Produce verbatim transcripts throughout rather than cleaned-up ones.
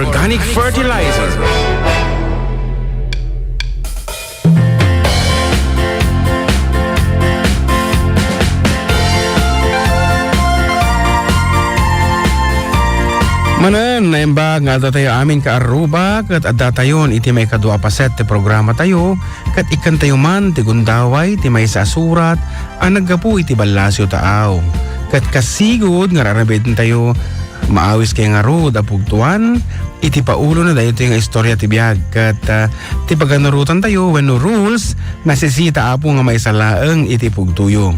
Organic fertilizer. Manen, naimbag nga adda tayo amin ka Aruba, ket adda tayon iti maikadua a paset ti programa tayo, ket ikkan tayo man ti gundaway ti maysa a surat a naggapu iti ballasiw taaw. Ket kasigud nga ar-aramiden tayo, maawis kay ngarud a pugtuan iti paulona daytoy nga istorya ti biag, ket, ah, ti paganurotan tayo wenno rules, nasisita, Apo, nga maysa laeng iti pugtoyo.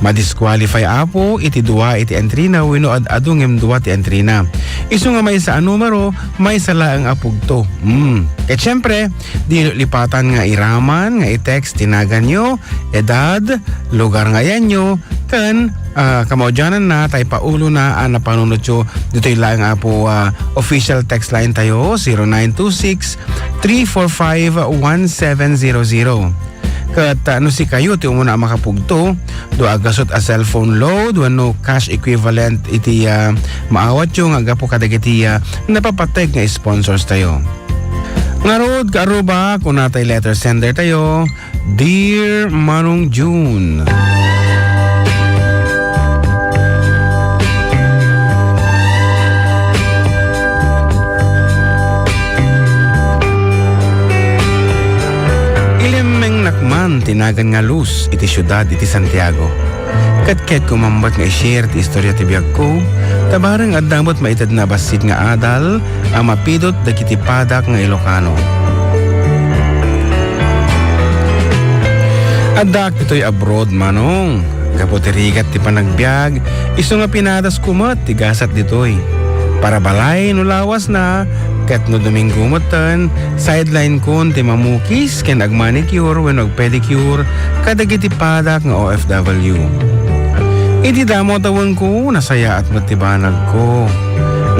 Madisqualify, Apo, iti dua iti entry na wenno ad-adu ngem dua ti entry na. Isu nga maysa a numero, maysa laeng a pugto. Hmm. Ket siempre, di lipatan nga iraman nga i-text ti naganyo, edad, lugar nga ayanyo, ken, ah, kamaudiananna tay paulona a napanunotyo ditoy laeng, Apo, ah, official text line tayo, zero nine two six, three four five, one seven zero zero. Ket, ah, no sikayo ti umuna a makapugto, dua a gasut a cellphone load wenno cash equivalent iti, ah, maawatyo nga aggapu kadagiti, ah, napapateg nga sponsors tayo. Ngarud, kaaruba, kuna tay letter sender tayo, Dear Manong June. Ilemmengnak man ti nagan nga luz iti siudad iti Santiago. Ket kayatko man met nga i-share ti istorya ti biagko, ta bareng adda met maitedna a bassit nga adal a mapidut dagiti padak nga Ilocano. Addaak ditoy abroad, Manong. Gapu ti rigat ti panagbiag, isu nga pinadasko met ti gasat ditoy. Para balay no lawasna, ket no Domingo metten, sideline kon ti mamukis ken agmanicure wenno agpedicure kadagiti padak nga O F W. Iti damo a tawenko, nasayaat met ti banagko.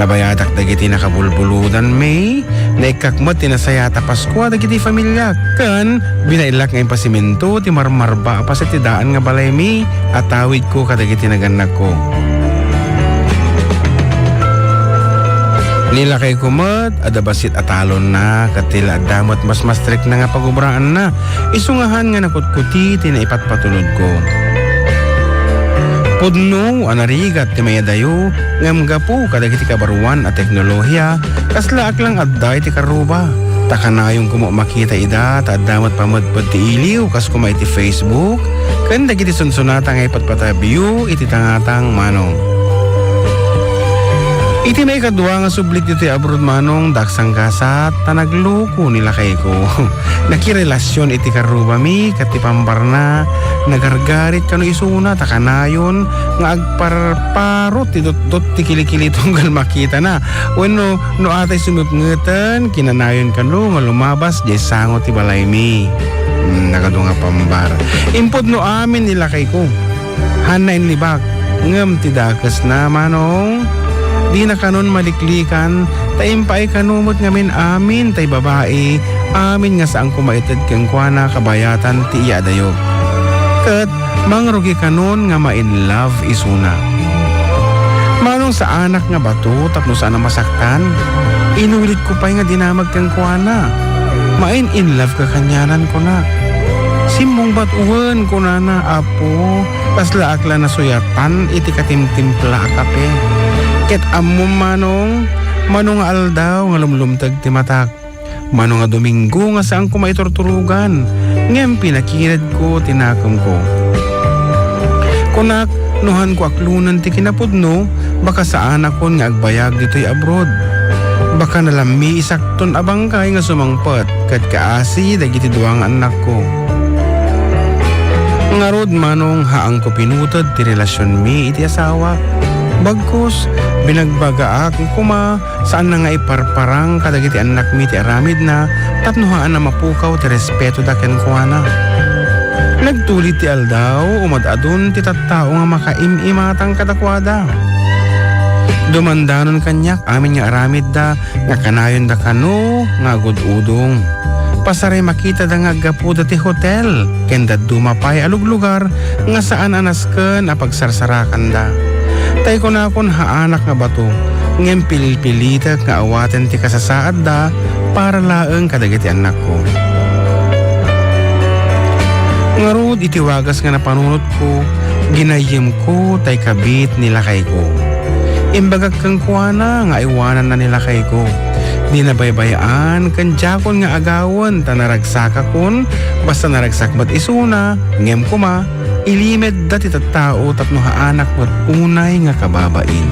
Nabayadak dagiti nakabulbuludanmi, naikkak met ti nasayaat a Paskua dagiti familiak, ken binaillak nga impasimento ti marmarba a paset ti daan nga balaymi a tawidko kadagiti nagannakko. Nilakayko met, adda bassit a talonna, ket ti la adda met masmastrikna nga pagubraanna, isu nga han nga nakutkuti ti naipatpatulodko. Pudno a narigat ti mayadayo, ngem gapu kadagiti kabaruan a teknolohia, kaslaak lang adda iti karruba. Ta kanayonko met makita ida, ta adda met pamedped ti iliw, kas koma iti Facebook, ken dagiti sunsunata nga ipatpatabiyo iti tangatang, Manong. Iti maikadua nga sublik ditoy abroad, Manong, daksan gasat, ta nagluko ni lakayko. Nakirelasion iti karrubami, ket ti pambarna, nagargarit kano isuna, ta kanayon nga agparparot ti dutdot ti kilikili tunggal makitana. Wenno, no atay sumipngeten, kinanayon kano nga lumabas diay sango ti balaymi. Hmm, nagadu nga pambar. Impudno amin ni lakayko. Hanna innibak, ngem ti dakesna, Manong, dina kanon maliklikan, ta impaay kano met ngamin amin tay babai, amin nga saanko maited kenkuana kabayatan ti iyaadayok. Ket mangrugi kanon nga ma-in love isuna. Manong saanak nga bato tapno saan a masaktan, inulitko pay nga dinamag kenkuana. Ma-in in love ka kanianan, kunak. Simmungbat, wen, kunana, Apo, kaslaak la nasuyatan iti katimtimpla a kape. Ket ammom, Manong, mano nga aldaw nga lumlumteg ti matak. Mano nga Domingo nga saanko maiturturogan, ngem pinakiredko ti nakemko. Kunak, no hanko aklonen ti kinapudno, baka saanakon nga agbayag ditoy abroad. Baka nalammiisakton a bangkay nga sumangpet ket kaasi dagiti dua nga annakko. Ngarud, Manong, haanko pinuted ti relasionmi iti asawak. Bagkus, binagbagaak koma, saanna nga iparparang kadagiti annakmi ti aramidna tapno haanna mapukaw ti respetoda kenkuana. Nagtulid ti aldaw, umad-adun ti tattao nga makaim-imatang kadakuada. Dumandanon kaniak amin nga aramidda nga kanayonda kano nga agud-udong. Pasaray makitada nga aggapuda ti hotel ken dadduma pay a luglugar nga saan a nasken a pagsarsarakanda. Tay kunakon haanak nga bato, ngem pilpilitek nga awaten ti kasasaadda para laeng kadagiti annakko. Ngarud, iti wagas nga napanunotko, ginayyemko tay kabit ni lakayko. Imbagak kenkuana nga aywananna ni lakayko. Di nabaybay-an ken diakon nga agawen ta naragsakakon, basta naragsak met isuna, ngem koma, ilimedda ti tattao tapno haanak met unay nga kababain.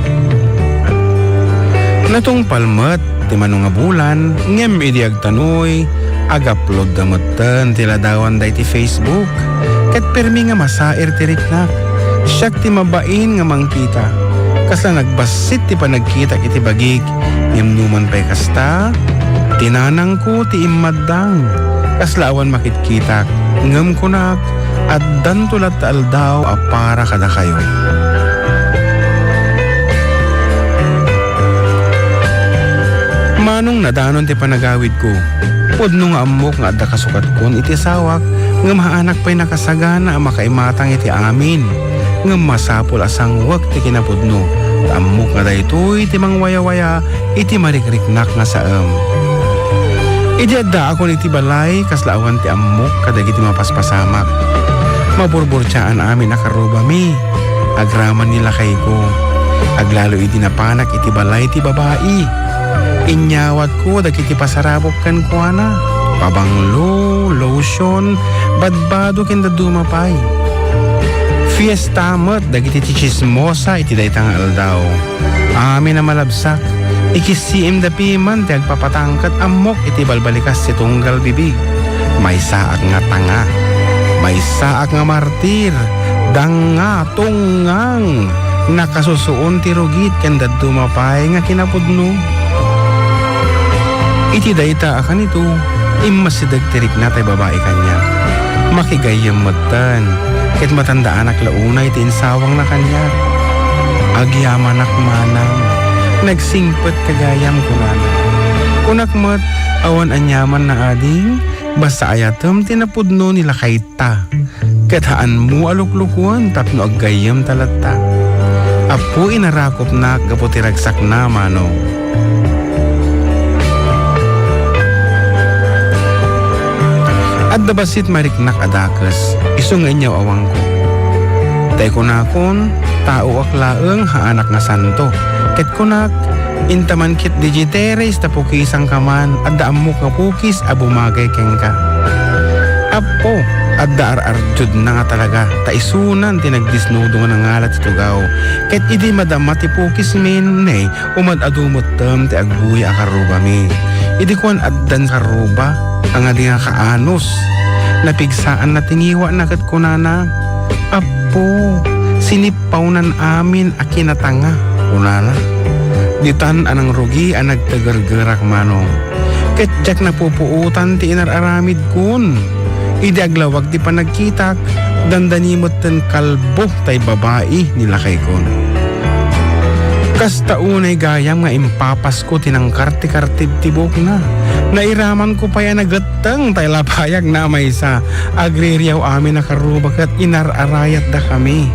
Natungpal met ti mano nga bulan, ngem idi agtanoy, aguploadda metten ti ladawanda iti Facebook, ket permi nga masair ti riknak. Siak ti mabain nga mangkita. Kasla nagbassit ti panagkitak iti bagik, ngem numan pay kasta, ti nanangko ti immaddang. Kasla awan makitkitak, ngem kunak, addanto latta aldaw a para kadakayo. Manong nadanon ti panagawidko. Pudno nga ammok nga adda kasukatkon iti asawak, ngem haanak pay nakasagana a makaimatang iti amin. Ngem masapul a sangwek ti kinapudno, ta ammok nga daytoy ti mangwayawaya iti marikriknak nga saem. Idi addaakon iti balay, kasla awan ti ammok kadagiti mapaspasamak. Maburburtiaan amin a karrubami. Agraman ni lakayko. Aglalo idi napanak iti balay ti babai. Inyawatko dagiti pasarabok kenkuana. Pabanglo, lotion, badbado ken dadduma pay. Fiesta met dagiti ti chismosa iti dayta nga aldaw. Amin a malabsak, ikissiim da piman ti agpapatangket ammok iti balbalikas ti tunggal bibig. Maysaak nga tanga. Maysaak nga martir. Danga, tungngang. Nakasusuon ti rugit ken dadduma pay nga kinapudno. Iti dayta a kanito, immasideg ti rikna tay babai kaniak. Makigayyem metten, ket matandaanak la unay ti insawangna kaniak. Agyamanak manang, nagsingpet ka gayam, kunana. Kunak met, awan aniamanna ading, basta ayatem ti napudno ni lakayta. Ket haanmo a luklukoen tapno aggayyemta latta. Appo, inarakupnak gapu ti ragsakna, manong. Adda bassit mariknak a dakes, isu nga inyawawangko. Tay kunakon, taoak laeng, haanak nga santo. Ket kunak, inta man ket digiteres ta pukisangka man, adda ammok nga pukis a bumagay kenka. Appo, adda ar-ardiudna nga talaga, ta isunan ti nagdisnudo nga nangalat ti tugaw. Ket idi madama ti pukismin, ne, umad-adu metten ti agbuya a karrubami. Idi kuan addan karruba, a ngadi nga kaanus. Napigsaanna ti ngiwana ket kunana, "Appo, sinippawnan amin a kinatanga," kunana. Ditan a nangrugi a nagtegergerak, manong. Ket diak napupuotan ti inar-aramidkon. Idi aglawag ti panagkitak, dandani metten kalbo tay babai ni lakaykon. Kasta unay gayam nga impapasko ti nangkartikartib ti buokna. Nairamanko pay a nagetteng tay lapayagna a maysa. Agririaw amin a karruba ket inar-arayaddakami.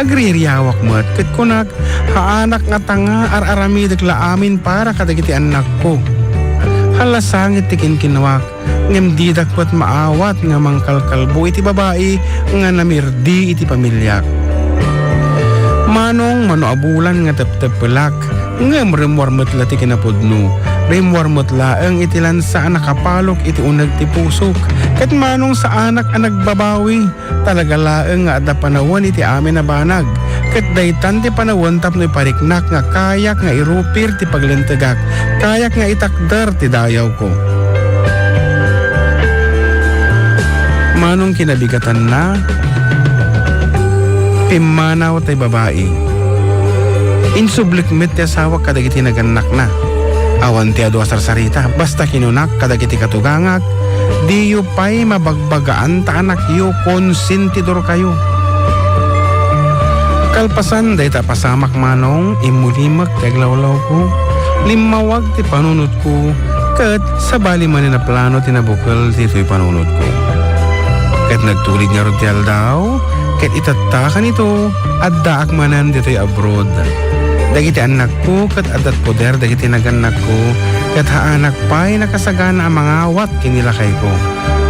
Agririawak met ket kunak, "Haanak nga tanga, ar-aramidek la amin para kadagiti annakko." Hala, sangit ti kinkinuak, ngem didak met maawat nga mangkalkalbo iti babai nga namirdi iti pamiliak. Manong, mano a bulan nga tepteppelak, ngem rimmuar met la ti kinapudno. Rimmuar met laeng iti lansa a nakapalok iti uneg ti pusok. Ket manong saanak a nagbabawi. Talaga laeng nga adda panawen iti amin a banag, ket daytan ti panawen tapno ipariknak nga kayak nga irupir ti paglintegak, kayak nga itakder ti dayawko. Manong kinabigatanna, pimmanaw tay babai. Insublik met ti asawak kadagiti nagannakna. Awan ti adu a sarsarita, basta kinunak kadagiti katugangak, "Diyo pay mabagbagaan ta anakyo, konsentidorkayo." Kalpasan dayta a pasamak, manong, immulimek ti aglawlawko. Limmawag ti panunotko, ket sabali manen a plano ti nabukel ditoy panunotko. Ket nagtulid ngarud ti aldaw, ket itatta a kanito, addaak manen ditoy abroad. Dagiti annakko ket addat poder dagiti nagannakko, ket haanak pay nakasagana a mangawat ken ni lakayko.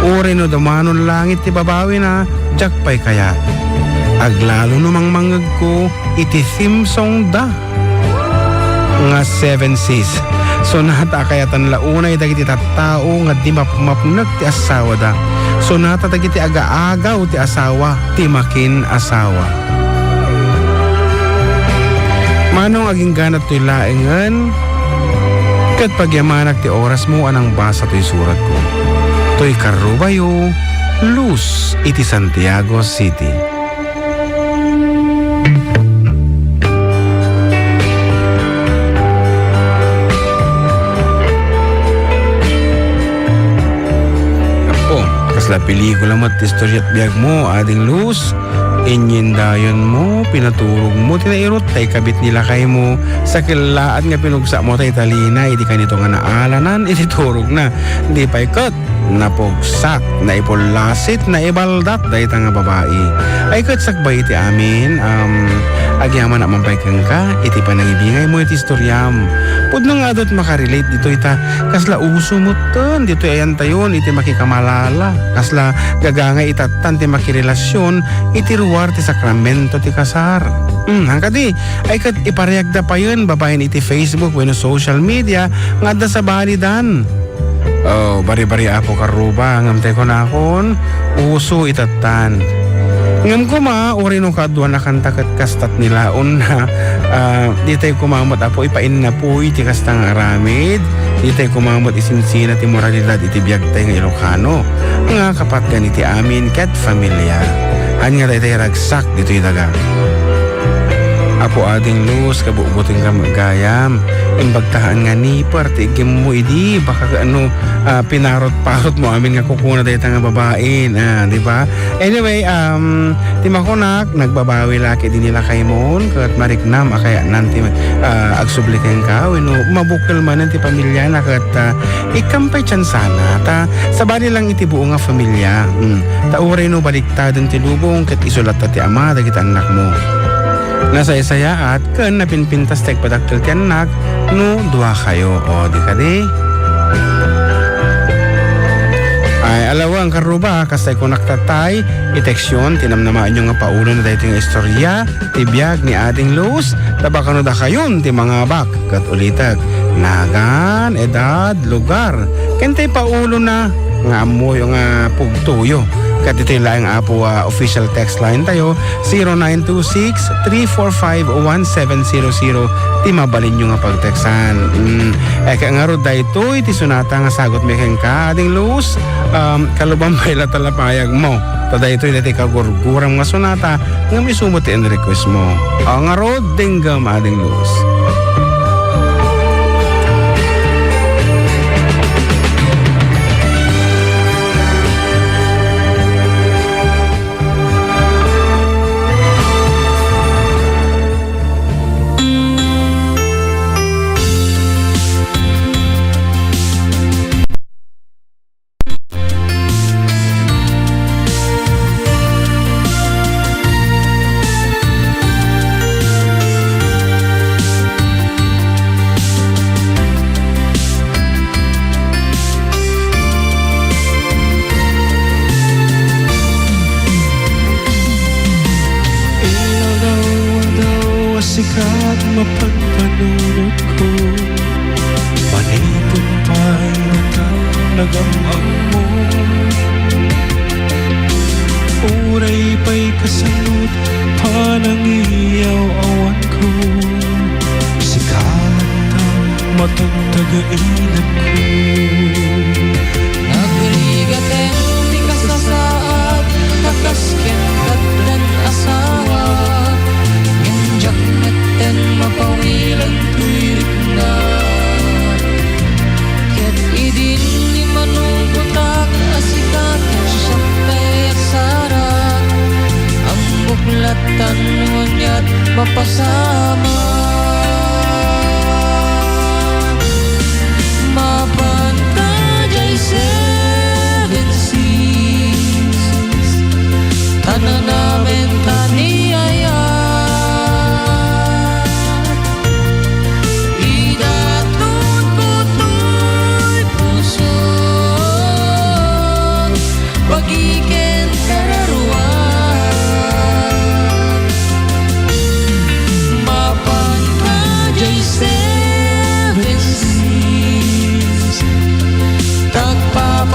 Uray no dumanon langit ti babawina, diak pay kayat. Aglalo no mangmangngegko iti theme song da nga Seven Seas. Sonata a kayatan la unay dagiti tattao nga di mapmapnek ti asawada. Sonata dagiti agaagaw ti asawa ti makin-asawa. Manong agingganat toy laengen, ket pagyamanak ti orasmo a nangbasa toy suratko. Toy karrubayo, Luz iti Santiago City. Apo, kasla pelikula met ti istoria't biagmo, Ading Luz. Inyindayonmo, pinaturogmo ti nairut tay kabit ni lakaymo, sa kellaat nga pinugsamo tay talina idi kanito nga naalanan iti turogna. Di pay ket napugsak, naipullasit, naibaldat dayta nga babai. Ay ket sakbay iti amin, um, agyamanak man pay kenka iti panangibingaymo iti istoriam. Pudno nga adu't makarelate ditoy ta kasla uso metten ditoy ayantayon iti makikamalala. Kasla gagangay itattan ti makirelasion iti ruar ti sakramento ti kasar. Hmm, han kadi, ay ket iparayagda payen babaen iti Facebook wenno social media nga adda sabalidan. Oh, bari-bari, Apo Karruba, ngem tay kunakon, uso itattan. Ngem koma, uray no kaaduanakanta ket kastat ni laonna, ah, ditay koma met, Apo, ipainnapuy ti kasta nga aramid, ditay koma met isinsina ti moralidad iti biagtay nga Ilocano, nga kapatgan iti amin ket familia. Ania daytay ragsak ditoy daga. Apo Ading Luz, kabutbutengka met gayam. Imbagta haan nga niper ti iggimmo idi, baka ano, ah, pinarot-parotmo amin nga kukuna dayta nga babain, ah, di ba? Anyway, um, ti makunak, nagbabawi la ket idi ni lakaymon, ket mariknam a kayatnan ti, ah, agsubli kenka, wenno mabukkel manen ti pamiliana, ket, ah, ikkam pay tiansana, ta sabali lang iti buo nga familia. Hmm. Ta uray no baliktaden ti lubong, ket isu latta ti ama dagiti annakmo. Nasaysayaat ken napinpintas ti agpadakkel ti annak no duakayo. O, di kadi? Ay, alawen, Karruba, kastay kunak tattay, i-textyon ti namnamaenyo nga paulona daytoy nga istorya ti biag ni Ading Luz, ta baka no dakayon ti mangabak. Ket ulitek, nagan, edad, lugar, ken ti paulona nga ammoyo nga pugtoyo. Ket ditoy laeng, Apo, a official text line tayo, zero nine two six, three four five, one seven zero zero ti mabalinyo nga pagteksan. Mm, e, ket ngarud daytoy ti sonata nga sagutmi kenka, Ading Luz, um, kaluban pay latta la payagmo. Ta daytoy daytoy kagurguram nga sonata, ngem isu met ti in-request mo. A, ngarud, denggem, Ading Luz. Ilaw daw, daw a sikat mapanpanunotko. Manipud pay a talagang ammo. Uray pay kasano't panangiyaw-awanko. Sika latta matagtagainanko. Nagrigaten ti kasasaad, ta kas ken katdan asawa, ngem diak metten mapawilen toy rikna. Ket idin ni manungkotak a sika ket siak tay agsarak, ammok lattan no aniat mapasamak. Mapan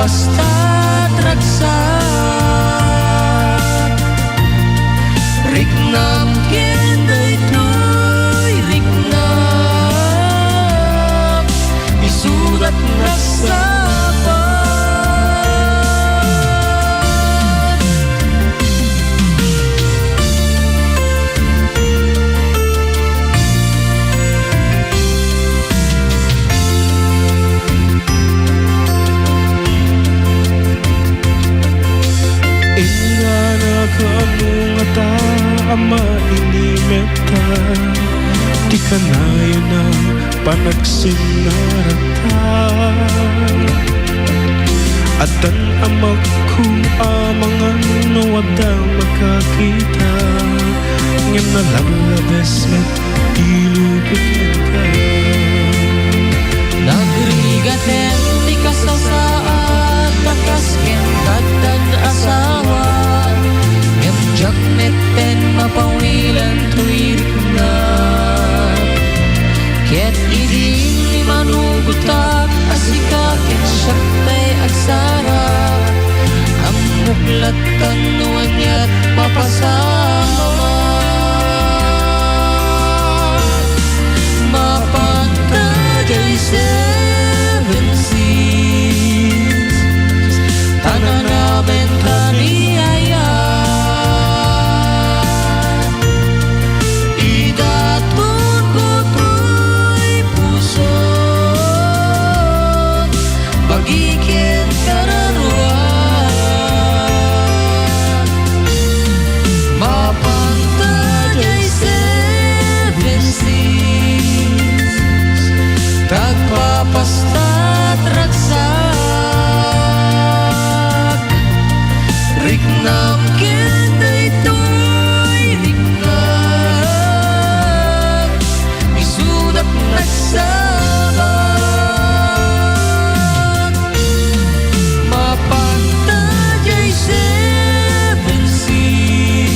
Basta ragsak, riknam ken daytoy riknam, isudat ragsak. Ingana kaano ngata a mainimetta ti kanayon a panagsinnarata. Addan amakko a mangan no adda makakita, ngem nalablabes met ti lubong kenka. Nagrigaten ti kasasaad a kas ken kaddan asawa, ngem diak metten mapawilen toy rikna. Ket idi manugotak a sika ken siak tay agsara, ammok lattan no aniat mapasamak. Mapanta jay seven seas, ta nanaben ta ni ayat. Idatonko toy pusok, bagi ken kararuak. Mapanta jay seven seas, tagpapastat ragsak. Riknam ken daytoy riknam, isudat nagsabak. Mapanta jay seven seas,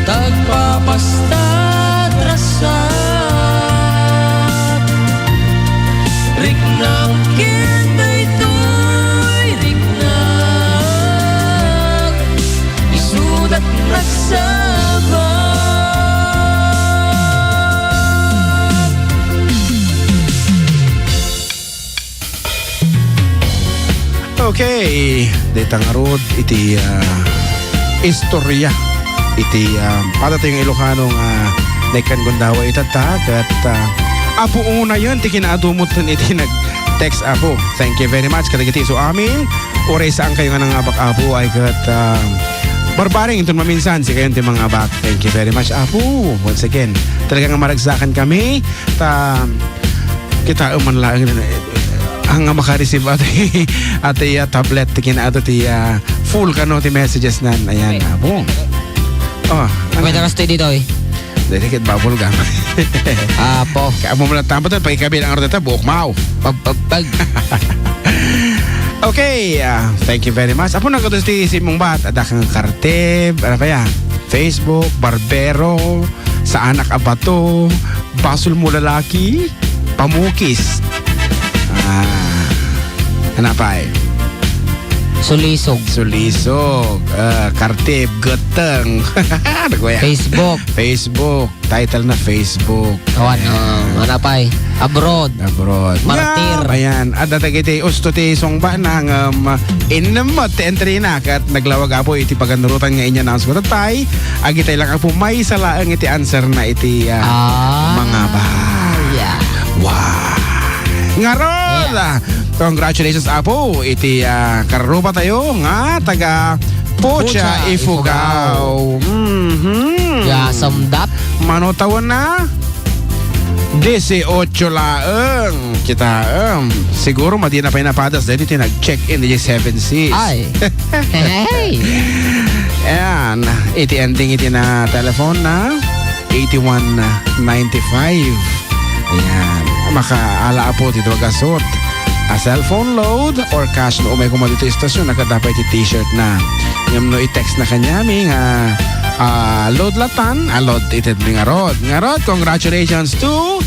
tagpapastat ragsak. Riknam ken daytoy riknam, isudat nagsabak. Okay, dayta ngarud iti, ah, istorya iti, ah, padatayo nga Ilocano nga naikkan gundaway itatta, ket, ah, Apo Unayen ti kinaadumot iti nag-text, Apo. Thank you very much kadagiti isu amin. Uray saankayo nga nangabak, Apo, ay ket, ah, barbareng inton maminsan sikayon ti mangabak. Thank you very much, Apo. Once again, talaga nga maragsakanmi ta kitaem man laeng, eh, nga maka-receive ati, ati, ah, tablet ti kinaadu ti, ah, full kano ti messages nan. Ayan, Apo. Oh, ano? May taras tayo dito, eh. Dili ket bubble gum. Apo. Kaya mo muna tampo tayo, pagkikabilang araw tayo, buok mao. Pag, pag, pag. Okay, ah, thank you very much. Apo, nagkatos ti simong bat, adda kang kartib, ano pa ya? Facebook, barbero, saanak a bato, basol mo lalaki, pamukis. Ah, ano pa eh? Sulisog. Sulisog, ah, kartib, geteng. Ano ko yan? Facebook. Facebook. Title na Facebook. O, ano, ano pa eh? Abroad. Abroad. Martir. Yeah, ayan. Adda dagiti usto ti sungba na nga, um, innem ti entry na ket naglawag, Apo, iti paganurotan nga inyo announce ko. Tatay, agitay lang, Apo, maysa laeng iti answer na iti, ah, Ah. mga ba. Yeah. Wow. Ngarud, Yeah. ah, congratulations, Apo, iti, ah, karruba tayo nga taga Pucha, Pucha, Ifugao. Ifugao. Mhm. Gasam dat. Mano tawen na? Dieciocho laeng. Kita, em, siguro madi na pay napadas dahil iti nag-check-in di Seven Seas. Ay. Hey. Ayan, iti ending iti na telephone na eighty-one ninety-five. Ayan. Makaala, Apo, ti duagasut a cellphone load or cash no umay koma dito istasyon, nakadapay ti t-shirt na. Ngem no i-text na kaniami nga, ah, load latan, ah, load ited mi ngarud. Ngarud, congratulations to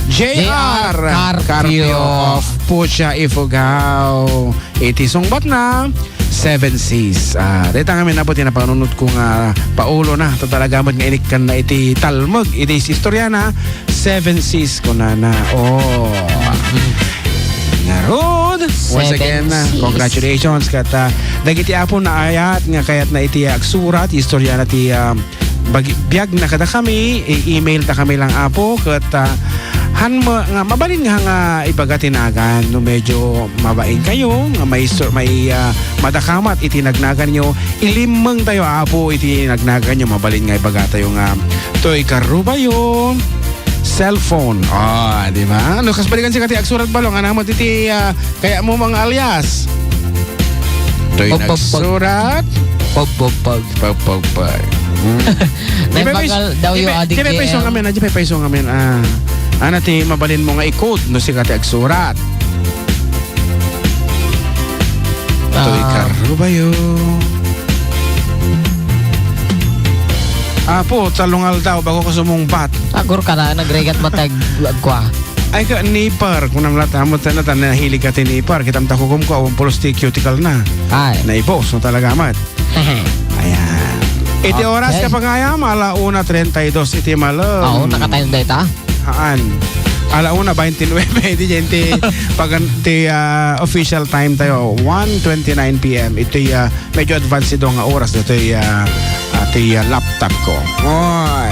J R J R Carpio Carpio of Pucha Ifugao. Iti sungbatna, Seven Seas. Ah, dayta ngamin, Apo, ti napanunotko nga paulo na. Ta talaga met nga inikkanna iti talmeg iti istoriana, Seven Seas, kunana. Oh. Ngarud, once Seven again, ah, Seas. Congratulations ket, ah, dagiti Apo naayat nga kayatna iti agsurat, istoriana ti, ah, bagi-, biagna kadakami, i-email ta kami lang, Apo, ket, ah, han mo nga mabalin nga, nga ibaga ti nagan, no medyo mabain kayo, nga may sur-, may, ah, madakamat iti nagnaganyo, ilimmeng tayo, Apo, iti nagnaganyo, mabalin nga ibaga tayo nga, "Toy karubayo." Cellphone. Ah, di ba? No, kas balikan si Kati agsurat balo, nga naman iti, ah, kaya mo mga alias. Toy Pag, pag, pag. Nagsurat. Pag, pag, pag. Pag, pag, pag. Hmm. Naimbag daw yu, Adi J M. Di ba paiso ngamin, ah, di ba paiso ngamin, ah, ana ti mabalin mo nga i-code no sika ti agsurat? Toy Ah. karubayo. Apo, talong aldaw bago ko sumungbat. Agur ka na, nagregat matag agkwa. Ay ka, nipper. Kunam la, tamo, tana, tana, nahilig ka ti nipper. Kitam ta kukum ko, awan pulos ti cuticle na. Ay. Naibos, no talaga, mat. Ayan. Iti Okay. oras ka pagayam, ala una treinta y dos iti malem. Oo, nakatayon da ita. Haan. Ala una, baintinuebe, iti, iti, pagan-, ti, ah, official time tayo, one twenty-nine P M. Iti, ah, medyo advance ito nga oras dito, ah, ah, ti, ah, laptop ko. Oy.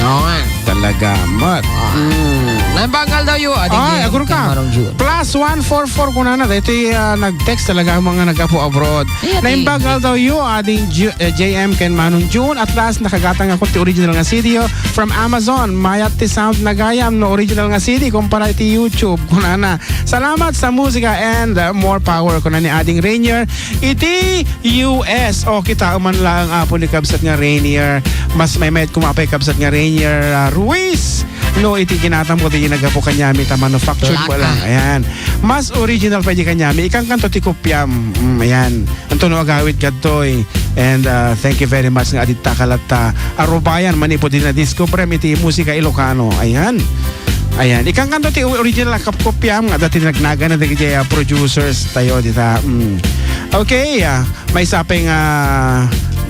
Oo nga. Talaga, mat. Ah. Mm. Naimbag aldaw yu, Adi Ay, J M, agur ka. Manong Jun. Plus one four four, kunana, dito, ah, nag-text talaga ang mga nag-apo abroad. Iya, Naimbag di- aldaw yu, Ading Ju-, eh, J M ken Manong June. At last, nakagatang ako ti original nga C D, oh, from Amazon. Mayat ti sound na gayam no original nga C D kumpara iti YouTube. Kunana, "Salamat sa musika and, uh, more power," kuna ni Ading Rainier iti U S. O, kita man lang, Apo, ni kabsat nga Rainier. Mas may mayat kumapay kabsat nga Rainier, uh, Ruiz. No, iti ginatam ko, ti nagapo kanyami ta manufactured mo Plaka. lang. Ayan. Mas original pa di kanyami. Ikangkanto ti kopyam. Mm, ayan. Anto no agawid kadtoy. And, uh, thank you very much nga adita ka latta. Arubayan, manipud din na discover iti musika Ilocano. Ayan. Ayan. Ikangkanto ti original a kapkopyam nga dati nagnagan na dagiti, uh, producers tayo dita. Mm. Okay, uh, may sapay nga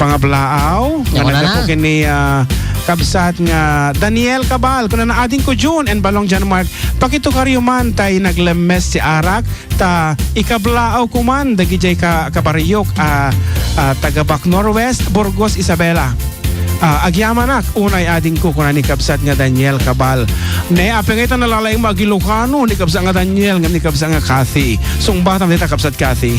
pangablaaw nga Yaman na naggapu na. kini, uh, kabsat nga Daniel Cabal. Kuna na ading ko June and Balong John Mark. Pakitukaryo man tay naglemmes ti arak. Ta ikablaaw ko man dagijay ka-, kabarriok a, a, taga Bac Norwest, Burgos, Isabela. A, agyamanak, unay adingko, kuna ni kabsat nga Daniel Cabal. Ne, apay nga ita nalalaing mo agilokano ni kabsat nga Daniel, nga ni kabsat nga Kathy. Sungbatam dita, kabsat Kathy.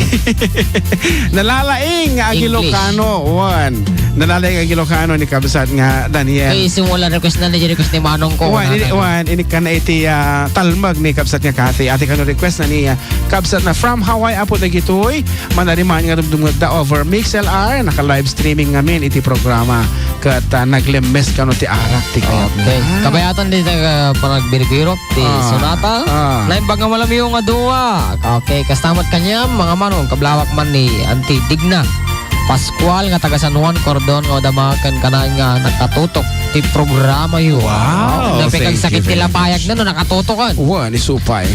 Nalalaing nga English. agilokano, wan. Nalalaing agilokano ni kabsat nga Daniel. Kay simula request na, request ni Manong ko, Wan, una ini, na. wan, ini ka na iti, a, talmag ni kabsat nga Kathy. Ati kano request na ni, a, Kabsat na from Hawaii, Apo, dagitoy. Manariman nga dumdumngegda over Mix L R, naka-live streaming ngamin iti programa. Ket, ah, naglemmes kano ti arak ti kayatna. Okay. Kabayatan dita, ah, panagbirbirok ti Ah. Sonata. Ah. Naimbag nga malamiw nga duwa. Okay, kasta met kaniam, mga manong, kablawak man ni Auntie Digna Pascual nga taga San Juan, Cordon, nga madama ken kanan nga nakatutok ti programa yo. Wow, Napay thank you kagsakit ti very lapayag much. na no nakatutokan. Wa, ni supay.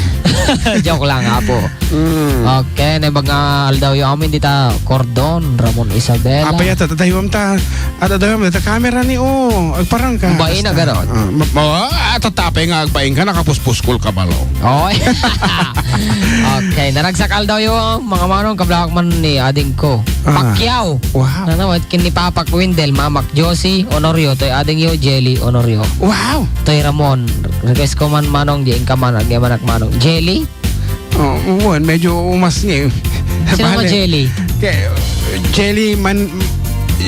Joke lang, Apo. Mm. Okay, naimbag nga aldawyo amin dita, Cordon, Ramon Isabela. Apay, at, at, adayom ta, at adayom ta, camera ni, oh, agparang ka. Bain na Basta. ganon. Ah, ma-, ma-, ah, tatapay nga agbain ka, nakapuspuskol ka balo. Oy. Okay, naragsak aldawyo, mga manong, kablawak man ni ading ko. Ah. Pacquiao. Wow. Nanawat ken ni Papak Windel, Mamak Josie Honorio, toy ading yo, Jelly Honorio. Wow. Toy Ramon, request ko man manong, di ka man, agyamanak manong. Jelly? Oh, uwan, medyo umas nga eh. Sino nga Bale. Jelly? Kay, Jelly man,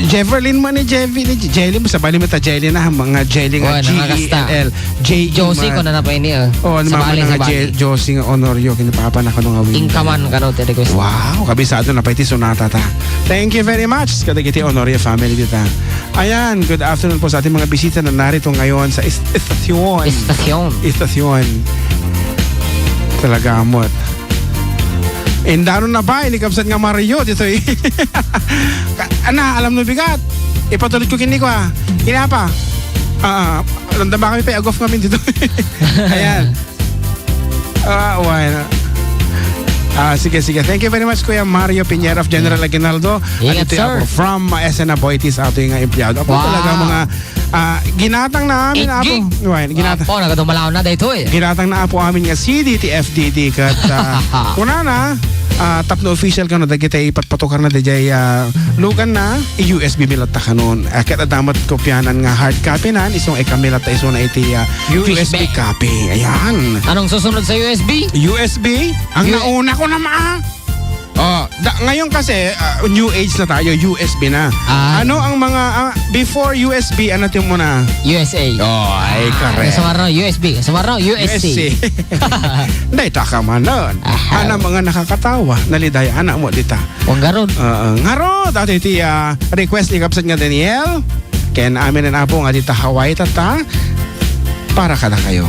Jeverlyn man ni Jelly, ni Jelly, sa bali mo ta Jelly na, mga Jelly nga Oh, nakakasta. G E L L, J E Josie man. ko na na pa ini, ah. Oh, ano Sa mama bali, na sa nga bali. Je-, Josie nga Honorio, kinapapa na ko nung awin. Inkaman ka no, te request. Wow, kabisado na pa iti Sonata ta. Thank you very much, kadagiti Honorio family dita. Ayan, good afternoon po sa ating mga bisita na narito ngayon sa ist-, istasyon. Istasyon. Istasyon. Talaga, amot. Indano na ba? Ini kabsat nga Mario, dito eh. Ka-, ana, alam no bigat. Ipatulid ko kini ko, ah. Kinapa? Ah, ah, alam na ba kami pa, agof kami dito. Ayan. Ah, why not? Ah, sige, sige. Thank you very much, Kuya Mario Piñera of General Aguinaldo. Ingat, sir. From, ah, S N Aboitiz, ato nga empleyado. Apo, talaga mga, ah, ginatang na amin, apo. Ginatang. Apo, nagadumalaw na daytoy. Ginatang na apo amin nga C D T F D D kat, ah, una na, ah, tapno official kano, dagiti ipatpatukar na dijay, ah, lugan na, i-U S B mi latta kanon. Ah, ket adda met kopianan nga hard copy nan, isu nga ikami latta isuna iti, ah, U S B. U S B copy. Ayan. Anong susunod sa U S B? U S B? Ang U- nauna ko na ma-, Oh, da, ngayon kasi, ah, new age na tayo, U S B na. Ah. Ano ang mga, ah, before U S B, ano ti umuna? U S A. Oh, ay, correct. Sumarno, U S B. Sumarno, U S C. U S C. Dayta ka man nun. Aha. Ana mga nakakatawa, naliday, ana mo dita. Huwag garod. Oo, ngarud, ato iti, ah, request ni Kapsat nga Daniel. Ken amin ang apo nga dita Hawaii, tata. Para kada kayo.